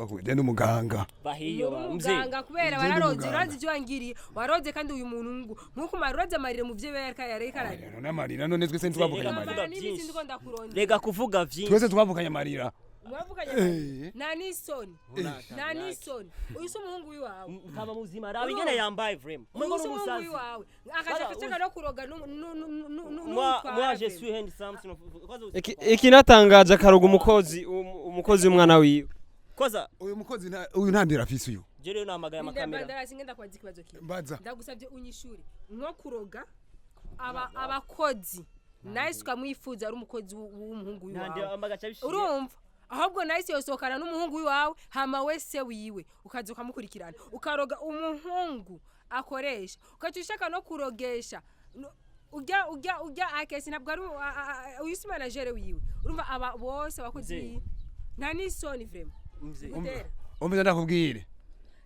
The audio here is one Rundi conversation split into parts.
Je ndi umuganga. Bahiyo Uri ba mzee. umuganga kubera Njye ndi wararoze. umuganga. Urazi ibyo wangiriye, waroze kandi uyu muntu ngo nkuko umaroze amarire mu byo yareka yareka ararira. None amarira, none twese ntitwavukanye Reka amarira? kuvuga Amara n'imisi byinshi. ndiko ndakurondera. Rega kuvuga vyinshi. Twese twavukanye amarira. Mwavuganye Eh. nta n'isoni, nta n'isoni. Uyu si umuhungu w'iwawe? Kaba muzima, raba ingene yambaye vraiment. Uyu Mwengo si umuhungu n'umusazi. w'iwawe akaja Bara, afashaka no kuroga Moi, moi je n'umutwara. suis handsome sinon kwanza Ikinatangaje akaroga umukozi, umukozi w'umwana wiwe. Kwanza Uyu mukozi uyu nta ndera afise uyu. Je rero nahamagaye amakamera. Ndarasi ngenda kubaza ikibazo kimwe. Mbaza. Ndagusabye unyishure. Nko kuroga aba abakozi, Nice ukamwifuza ari umukozi w'umuhungu Nande w'iwawe, amagaca bishiye. urumva ahubwo Nice yosohokana n'umuhungu w'iwawe, hama wese wiwe ukaza ukamukurikirana, ukaroga umuhungu akoresha, ukaca ushaka no kurogesha ujya akesi ntabwo ari uyu si manager wiwe. Urumva aba bose abakozi Mzee. biwe, nta n'isoni vraiment. Mzee. Gutera. Umviza ndakubwire.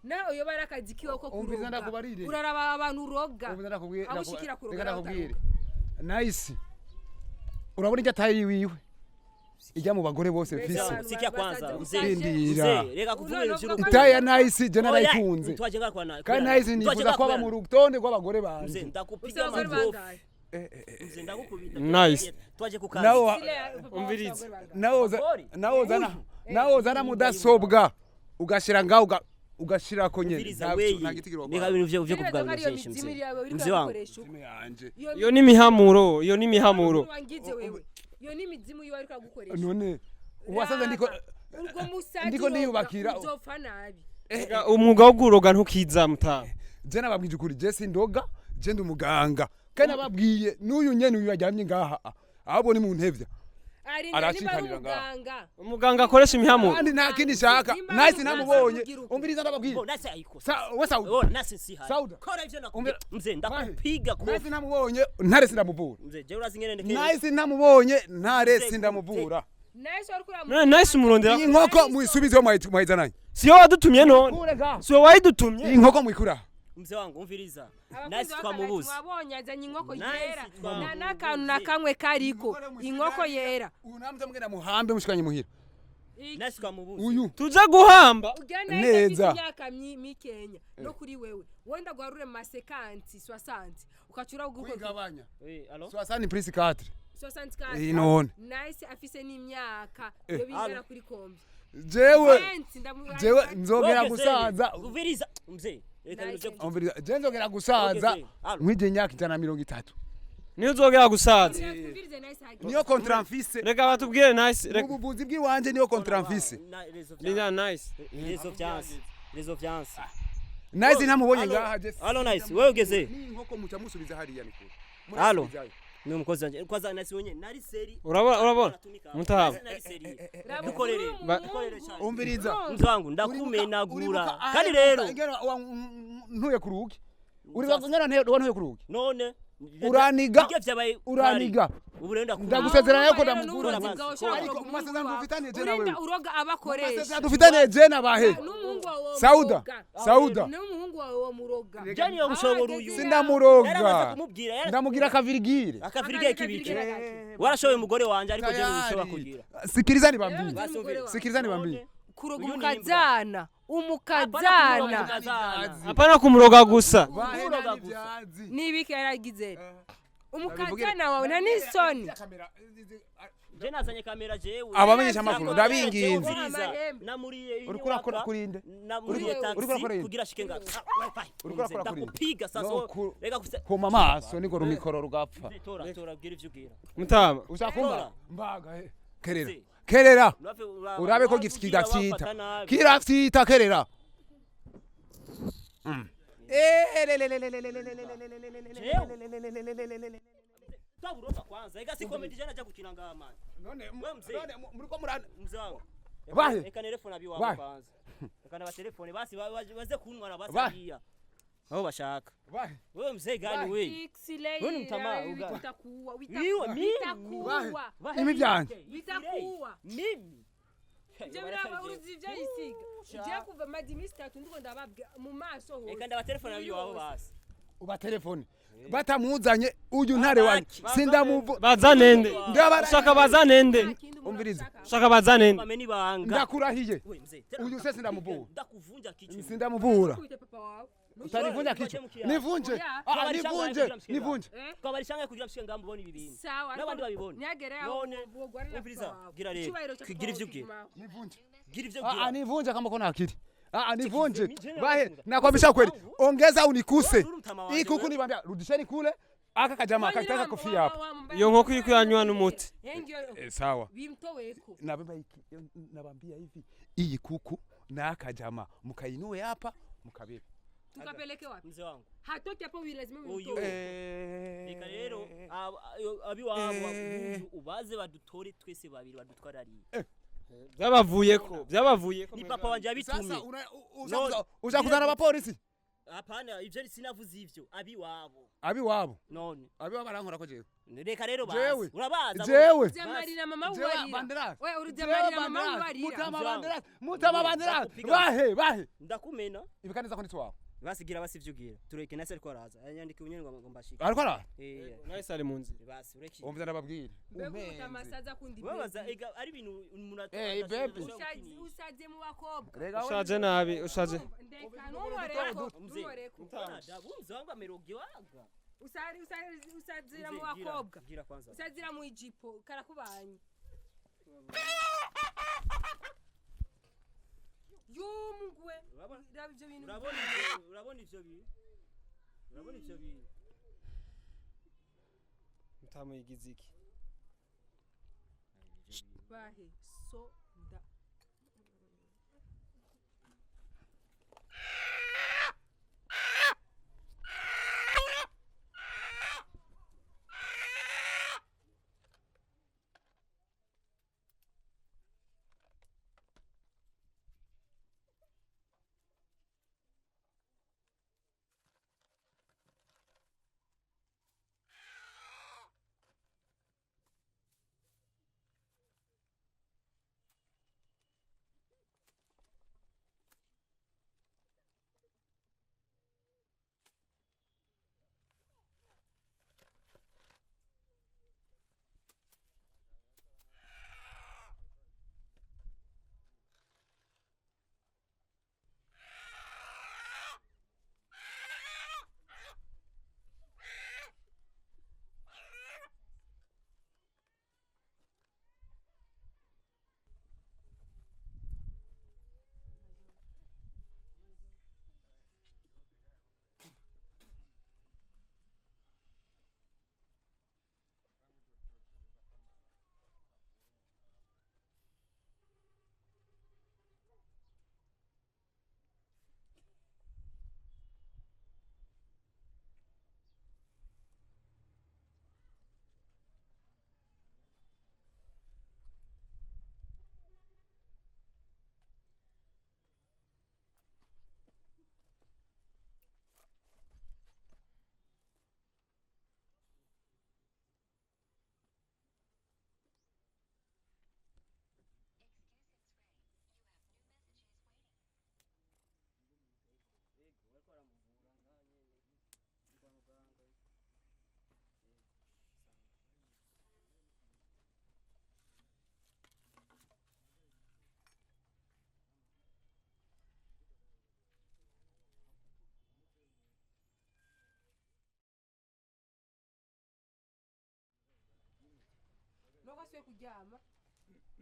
Nawe uyoba ari akazi kiwe ko Umviza kuroga, ndakubarire. uraraba abantu uroga, Umviza ndakubwire. aho ushikira kuroga Reka nawe ndakubwire. utaroga. Nice, urabona ijya atayi wiwe ijya mu bagore bose Mbese mfise. abantu Sikia kwanza basaze mzee. Rindira. Mzee, reka kuvuga ibintu vy'urukundo. Itaya Nice je Oya, narayikunze. twaje ngaha kwa na. Kandi Nice nifuza kwaba mu rutonde rw'abagore Mzee, banje. Ufise ndakupiga abagore makofi. bangahe? Mzee, ndakukubita. Nice. Twaje ku kazi. Nawe Sile ya- papa Umviriza. wafise abagore bangahe? Abagore? nawe uzana mudasobwa ugashira ngaho ugashirako nyene. Umviriza Nta weyi. nta giti Reka ibintu vyo Rero kuvuga ko ariyo ibintu vyinshi mizimu mzee. yawe uriko Mzee wangu. urakoresha uko. Yanje. Iyo ni imihamuro, iyo ni imihamuro. Wangize wewe, iyo ni imizimu yiwe ariko agukoresha. None wasanze ndiko Urwo musazi ndiko uroga, ndiyubakira. uzopfa nabi. Rega, umwuga wo kuroga ntukiza mutaha. Je nababwije ukuri, je sindoga, je ndi umuganga. Kandi nababwiye n'uyu nyene uyu aryamye ngaha, ahubwo ni mu ntevya. Arinda niba ari Aracikanira ngaha. umuganga. Umuganga akoresha imihamuro. Kandi nta kindi shaka. Nimba ari Nice umuganga, namubonye. ugira uko. Umviriza ndababwira. Bo nasi ayiko. We Sauda. Oh, nasi si hari. Sauda. Kora ivyo nakubwira. Mzee, ndakupiga Nice kofi. namubonye ntare sindamuvura. Mzee, je urazi ingene ndekeye. Nice namubonye ntare sindamuvura. Nice wari kuraba. None Nice umurondera? Iyi nkoko muyisubizeho mwayizananye. Siyo wadutumye none? Siyo wayidutumye? Iyi nkoko muyikura. Mzee wangu, umviriza. Abakunzi Nice b'Akanaki, twamubuze. mwabonye azanye inkoko Nice yera twamubuze. nta n'akantu na kamwe kariko, inkoko yera. Uyu namwe mugenda muhambe mushikanye muhira. Nice twamubuze. Uyu Tuze guhamba. Ujya Nice Neza. afite imyaka mikenya no kuri wewe, wenda guharure mu masekanti 60 ukacura uguko. Kwigabanya. Eh, allo? 60 plus 4. 64. Iyi none. Nice afise n'imyaka yo bingana Allo. kuri kombi. Jewe Twenty, jewe nzogera Okay, gusaza. Umviriza. Mzee, reka ibintu vyo Umviriza, je nzogera gusaza Okay, allo. nkwije imyaka 130. Niyo uzogera gusaza? Umvirize Nice hagi. Niyo contrat mfise. Reka batubwire Nice, Mu reka. buvuzi bw'iwanje niyo contrat mfise. Na rezo Linda Nice. Rezo vyanse. Rezo vyanse. Nice ntamubonye Allo. ngaha je. Allo Nice, wewe ugeze? Ni inkoko muca musubiza hariya ni kure. Allo. Ni umukozi wanje. Kwanza Nice wenye nari seri. Urabona, urabona mutaha. Nari seri. Raba Dukorere. uri Dukorere cyane. Umviriza. Mzee wangu, ndakumenagura. Kandi rero ntuye ku rugi. Uribuka ngena wantuye ku rugi. None Uraniga. Ibyo vyabaye. Uraniga. Ubu rero ndakubwira. Ndagusezeranya yuko Rero ndamuvura. n'uburozi bwawe ushobora Ariko kuroga mu masezerano umuhungu dufitaniye je wawe. nawe. Urinda uroga abakoresha. Amasezerano dufitaniye je nabahe. N'umuhungu wawe wo Sauda. muroga. Sauda. N'umuhungu wawe wo muroga. Je niyo gushobora uyu. Sindamuroga. Yaramaze kumubwira. Ndamugira akavirigire. Akavirige kibiki. Warashoboye umugore wanje ariko je ntibishobora kugira. Sikiriza nibambie. Basumvire. Sikiriza nibambie. Kuroga Uyu ni umukazana, Umukazana. umukazana Apana kumuroga gusa. Kumuroga gusa. Nibiki yaragize umukazana wawe, nta n'isoni. Je nazanye kamera jewe. Abamenyesha amakuru ndabinginze. Umviriza. Namuriye Uriko urakora kurinde. Namuriye Uriko taxi urakora inde? kugira shike nga. Uriko urakora kurinde? Ndakupiga sasa. No, Reka kusa. Kuma amaso niko rumikoro rugapfa. Tora tora bwira ivyo ubwira. Mutama. Ushaka mbaga he. Kerera. Mzee. Kerera. Urabe Urabe ko gifite kidafyita. Kirafyita kerera. Taburoka kwanza. Ega si comedy jana aja gukina ngaha man. None Wewe mzee. none muriko murana. Mzee wangu. Bahe. Reka nerefone abiwawe Bahe. kwanza. Reka n'abatelefone basi baze kuntwara basi Bahe. hariya. Aho bashaka. Bahe. Wewe mzee gani we? Wewe ni mtamaa, uga. Bitakuwa Wiwe, mimi. bitakuwa. Imi byanje. Bitakuwa. Mimi. Ibyo biraba uruzi ibyo yisiga. Ugiye kuva maze iminsi 3 ndiko ndababwira mu maso hose. Reka ndabatelefone abiwawe basi. Uba telefone batamuzanye uyu ntare wanyu sindamuvu. Bazanende. Ndabara- Ushaka bazanende. Nta kindi umuntu Umviriza. ashaka. Ushaka bazanende. Bamena ibanga. Ndakurahiye. We, mzee, tena Uyu se sindamuvura. Ndakuvunja kichwa. Sindamuvura. Ukubite papa wawe. Utanivunja kichwa. Nivunje. Oya. Ah, nivunje, nivunje. Eh? Twabarishanga kugira mshike ngambo ubone ibi bintu. Sawa. N'abandi babibone. Ntihagere aho None, wogwana na umviriza, papa wawe. gira rero. Icyubahiro cya papa Gira wawe ivyo ugira. kigumaho. Nivunje. Gira ivyo Ah, ugira. nivunje kama kona akili. Ah, nivunje. Mimi Bahe, nafunga. nakwambisha kweli. Ongeza unikuse. Wewe mtama wanje, Hii kuku wewe. nibambia rudisheni kule. Aka kajamaa Wenyine kakitaka kofia hapa. Iyo nkoko iriko iranywa n'umuti. Yengiyo Eh, sawa. bimtoweko. Nabamba iki nabambia hivi. Iyi kuku na aka jamaa mkainue hapa mkabebe. Tukapeleke wapi? Mzee wangu. Hatoki hapo huyu lazima Uyu. umtoe. Reka rero abiwabo uyu ubaze badutore twese babiri badutwarariye. Byabavuyeko, byabavuyeko. Ni papa wanje yabitumye. Sasa No. uza kuzana abapolisi Hapana, ivyo sinavuze ivyo abiwabo. abi wabo None abi wabo arankora ko jewe reka rero Jewe. bazi. Urabaza. Jewe. Uruzamarira mama Jewe uwarira. Banderas. Oya Jewe uruzamarira mama Banderas. uwarira. Mutama Mzee wangu. Banderas, Mutama Banderas. Ndakupiga. Bahe, bahe. Ndakumena. Ibikaneza ko nitwawe. Basigira basivyugira. Tureke nase ariko araza. Yanyandika unyene ngo mbashike. Ariko ara. Eh. Nahise ari mu nzira. Basi ureke. Umvye ndababwira. Mbega umutama aza kundi. Babaza ega ari ibintu umuntu Eh, baby. Usaze mu bakobwa. Rega we. Ushaje nabi, ushaje. Ndeka ntumoreko, Mzee. ntumoreko. Mzee wangu amerogewaga. Usari usari usazira mu Mzee, gira- bakobwa. Gira kwanza. Usazira mu ijipo karakubanye. Yumugwe. Urabona? Raba ivyo bintu. Urabona ivyo bintu? Urabona ivyo bintu? Mutamuyigize iki? Bahe so nda. Nuko asubiye kuryama.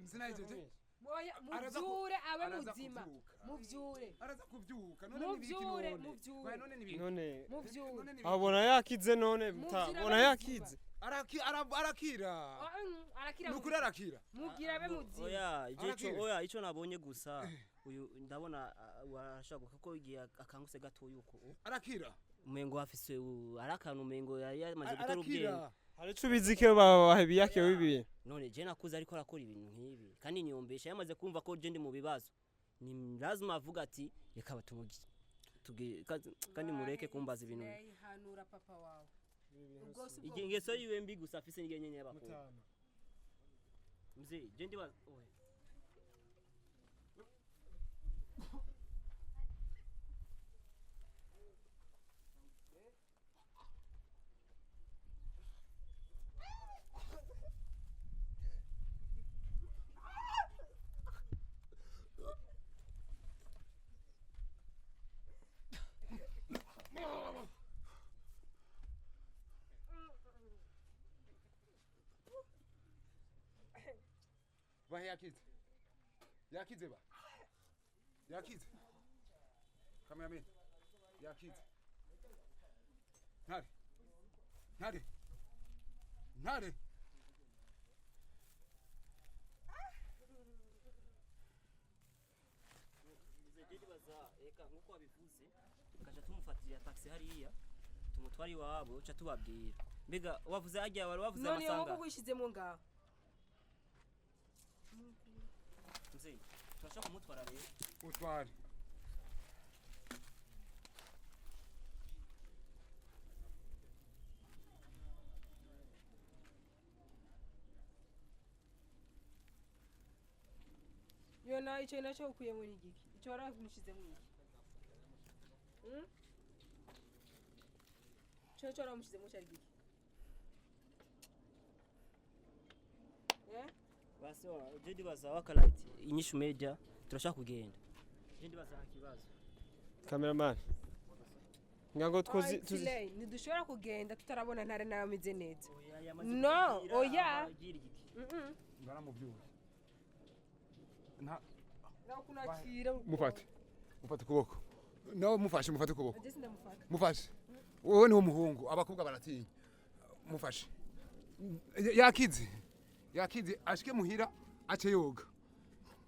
Sinayijeje. Oya Araza ku- muvyure abe araza muzima. kuvyuka. Muvyure. Araza kuvyuka. None nibiki Muvyure, none? muvyure. Bahe none nibiki? None Muvyure. None nibiki? abona yakize none muta, Muzira bona abe yakize. Arakira. Arakira. Nukuri arakira. Mugira abe muzima. Oya, ico Arakira. oya ico nabonye gusa uyu ndabona arashaka kuko igihe akangutse gato yuko Arakira. umengo afise ari akantu umengo yari yamaze gutora ubwenge. Arakira. Hari ico ubizi ko babiyakewe ibi. None je nakuze ariko arakora ibintu nk'ibi kandi nyombesha yamaze kumva ko je ndi mu bibazo ni lazima avuga ati reka batumugi kandi mureke kumbaza ibintu. Hanura papa wawe. Ubwo si ubwo. Ingeso yiwe mbi gusa afise nige nyenye y'abakobwa. Mzee, je ndiba oya. Yakize, yakize ba, yakize. Cameraman, yakize. Ntare, Ntare, Ntare. Eka, nkuko wabivuze, tukaja tumufatira taxi hariya, tumutwara iwabo, uca tubabwira. Mbega wavuze hajya, wari wavuze None iyo amasanga. nkoko wishizemo ngaho? Mzee, turashaka kumutwara rero. Utware. Iyo na icyo nacyo ukuye muri giki? Icyo waramushizemo iki? Hmm? Icyo nacyo waramushizemo cyari giki, eh? Basi je ndibaza Wakalight Inyishu Media, turashaka kugenda. Je ndibaza nta kibazo. Cameraman, ngango twozi tuzi. Tilei, ntidushobora kugenda tutarabona Ntare nawe ameze neza. Oya, yamaze No, kutubwira, oya. agira igiki. Ngaramubyura nta. Nakunakira. Mufate, mufate ukuboko nawe, mufashe, mufate ukuboko. Jesi ndamufata. Mufashe wowe, niwo muhungu, abakobwa baratinya. Mufashe. Yakize, yakize. Ashike muhira ace yoga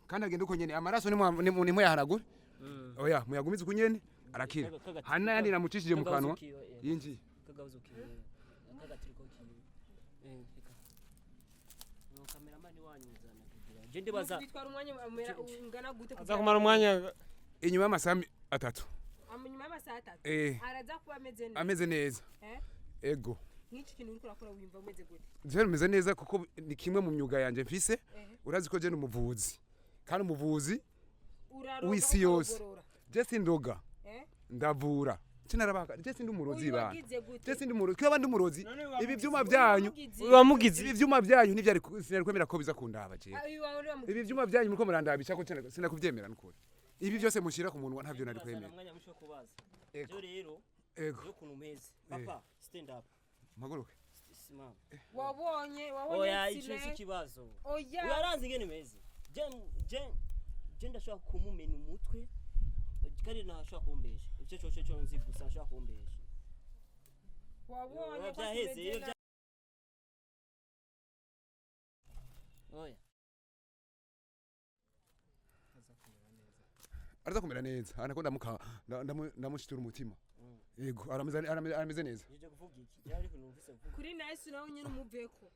kandi agende uko nyene. Amaraso nimuyaharagure, oya, muyagumize uko nyene, arakira. Hari n'ayandi namucishije mu kanwa yinjiye. Kagahuzu kiwe, kagatiriko kiwe, eh, reka no cameraman wanyu uzana kugira je ndibaza. Bitwara umwanya ungana gute? Aza kumara umwanya. Inyuma y'amasaha 3. Nyuma y'amasaha 3? Eh. Araza kuba ameze neza? Ameze neza. Eh? Ego. Nk'iki kintu uriko urakora, wiyumva umeze gute? Je meze neza kuko ni kimwe mu myuga yanje mfise. Ehe. Urazi ko je ni umuvuzi, kandi umuvuzi Uraroga, w'isi yose. ukagorora. Je sindoga. Eh? Ndavura, sinarabaka. Je sindi umurozi Uyu bana. wagize gute? Je sindi umurozi. Kuba ndi umurozi, ibi vyuma byanyu, Wamugize. Wamugize. ibi vyuma byanyu ntivyari sinari kwemera ko biza kundaba jewe. Ah, uyu wawe wamugize. Ibi vyuma byanyu muriko murandabisha ko sinakuvyemera nukuri. Ibi byose mushira ku munwa ntabyo nari Ndibaza kwemera. na mwanya mwisho wo kubaza. Ego. Je rero, Ego. yo ukuntu umeze, papa, stand up. Mpaguruke. Simama. Wabonye, wabonye. Oya, ico si Sile. ikibazo. Oya. Uraranze ingene meze. Je ndashobora kumumena umutwe, kandi ntashobora kumbesha. Ivyo coco co nzi gusa, ntashobora kumbesha. Wabonye ko Vyaheze kimeze iyo nabi. Oya. Araza kumera neza, anako ndamuka ndamushitura umutima. Yego, arameze neza. Nije kuvuga iki? Byari ariko numvise mvuga. Kuri Nice nawe nyine umuveko,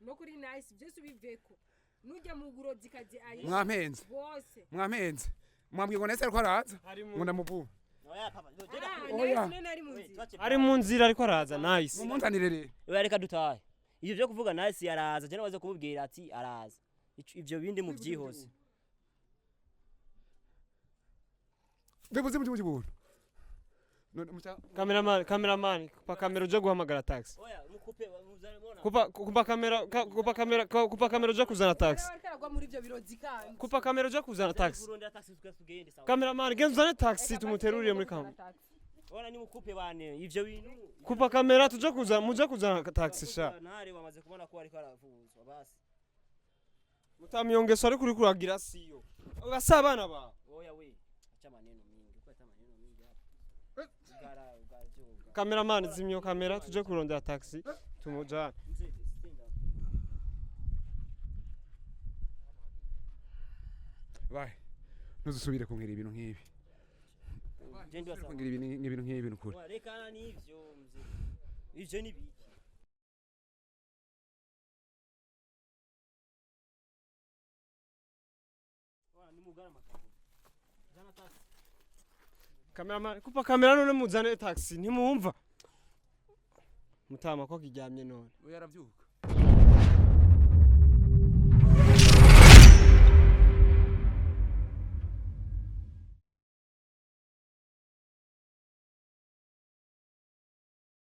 no kuri Nice byose ubiveko, nujya mu burozikazi ayi. Mwampenze. Bose. Mwampenze, mwambwiye ngo nese ariko araza ngo ndamuvura. Oya papa, je Ah, Oya. Nice none ari mu nzira. Ari mu nzira, ariko araza Nice. Mumunzanire rero. Oya, reka dutahe. Ivyo byo kuvuga Nice araza, je nabaze kumubwira ati araza. Ivyo bindi muvyihose. Bibuze mu buntu none muca. Cameraman, cameraman, kupa kamera uje guhamagara taxi. Oya, mukupe muzane mona. Kupa kamera, kupa kamera, kupa kamera uje kuzana taxi. Ariko aragwa muri ibyo birozi kandi. Kupa kamera uje kuzana taxi. Kurondera taxi tugende, sawa. Cameraman, genda uzane taxi tumuterurire muri kamera. Ora nimukupe bane ivyo bintu. Kupa kamera tuje kuzana, muje kuzana taxi sha. Ntare wamaze kubona ko ariko aravuzwa basi. Mutamyongeso ariko uri kuragira siyo. Basa abana bawe. Oya we, acha maneno mingi, uko ata maneno mingi hapa. Ugara ugaryoga. Cameraman, zimyo kamera tuje kurondera taxi tumujane. Mzee, stand up. Bae, ntuzusubire kumbwira ibintu nk'ibi. Je ndibaza. Kumbwira ibintu nk'ibi nukuri. Oya, rekana n'ivyo mzee. Ivyo ni biki? Oya, nimugara amagambo. Zana taxi. Cameraman, kupa kamera none muzane taxi, ntimwumva. Mutama ko kiryamye none. Oya, aravyuka.